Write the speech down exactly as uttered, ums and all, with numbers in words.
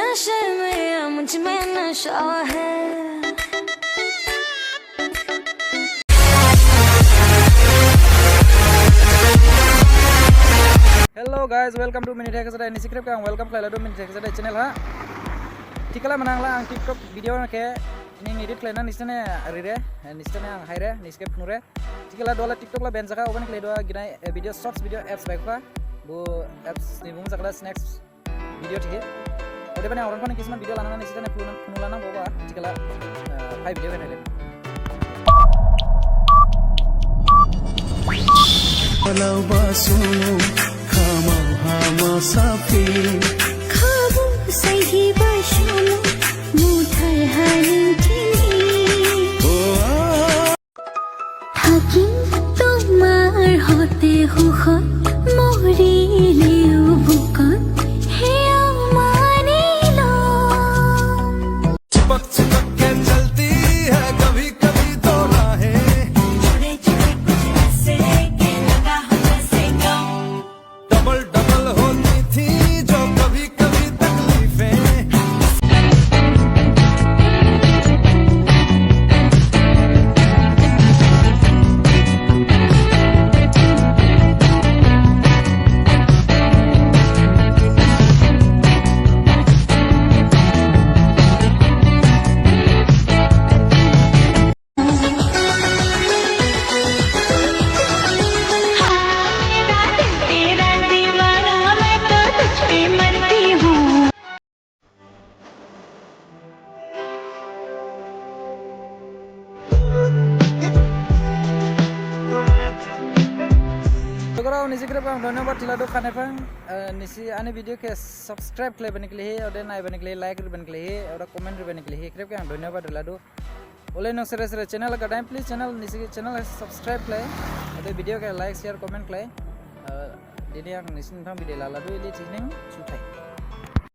नशे में या मुझ में नशा है। Hello guys, welcome to Mini Thekhasadai. Nisi khrip khe ang welcome khlailadu Mini Thekhasadai channel ha. Thikhala manangla ang TikTok video khe ning edit khlaina nisine rire, nisine ang haire, nisi khe phunure. Thikhala duha la TikTok la ban jakha, obani khlaihi duha gini, eh, video, shorts video apps baikha. Bo apps ni bumu jakhala Snapchat video thihi. Odebani ang ron phani kisuman video lanana nisi thane phunu, phunu lana boba. Thikhala, eh, hai video khe nailai. Kalau basu khamau hama sapi. Khabu sahi basu muthai haning kini. Oh, ah. থাকিম তোমাৰ সতে সুখত, মৰিলেও বুকত, সেয়াও মানি লম। चिपक चिपक के चलती है कभी कभी दो राहें। जुड़े जुड़े कुछ ऐसे के लगा हो जैसे गम। डबल डबल होती थी जो कभी कभी तकलीफें। Lugurao, nisi khrip ang dhonyobad thiladu khaniphang, eh, nisi ani video khe subscribe khlaibani khlaihi, ode naibani khlaihi, like ribani khlaihi, ode comment ribani khlaihi, khrip khe ang dhonyobad thiladu. Ole nung sere sere channel gadain, please channel nisi channel subscribe khlai. Ode video khe like, share, comment khlai. Eh, dini ang nisi niphang bidai laladu ili thining juthai.